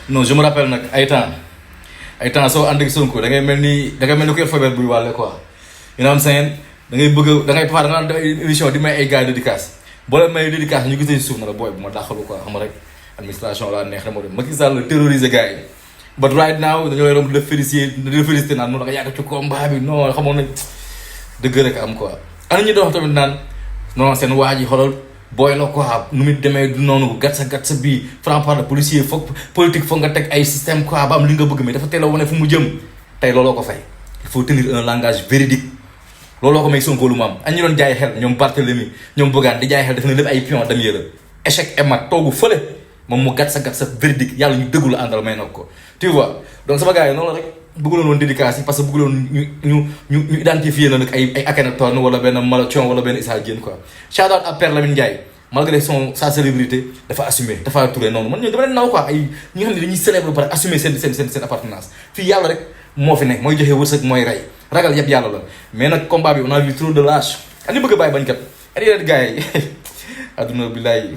non je me rappelle nag ay temps soo ànd ak Sonko da ngay mel ni ko feebar buy wàlle quoi you know what I'm saying da ngay bëgg da ngay parfois da nga def émission di may ay gars dédicace boo leen may dédicace ñu gisee suuf na la booy bu ma dàqalu quoi xam nga rek administration laa neex na moo dem Macky Sall terroriser gars yi but right now dañoo lay romb di la félicité naan noonu da nga yàgg ci combat bi non xamoon nañ dëgg rek am quoi ana ñu doon tamit naan non seen waa ji xoolal booy la quoi nu muy demee du noonu gat sa bii franc-parler policier foog politique foog nga teg ay système quoi ba am li nga bëgg mais dafa teel a wane fu mu jëm tey looloo ko fay il faut tenir un langage véridique looloo ko may Sonko lu mu am ak ñi doon jaay xel ñoom Barthélemy ñoom Bougane di jaay xel dafa ne lépp ay pion damier la échec et mat toogu fële moom mu gat sa véridique yàlla ñu dëggu la àndal may nag ko tu vois donc sama gars yi noonu la rek bëgguloon woon dédicace yi parce que bëgguloon ñu identifier na nag ay Akhenaton wala benn Malathion wala benn Issa Diène quoi shout out à Père Lamine Ndiaye malgré sa célébrité dafa assumé dafa Touré noonu man ñoo dama leen naw quoi ay ñi nga xam ne dañuy célèbre ba pare assumer seen appartenance fii yàlla rek moo fi nekk mooy joxe wërsëg mooy rey ragal yëpp yàlla la mais nag combat bi on a vu trop de lâche ani bëgg a bàyyi bañkat ani yeneen gars yi adduna billaay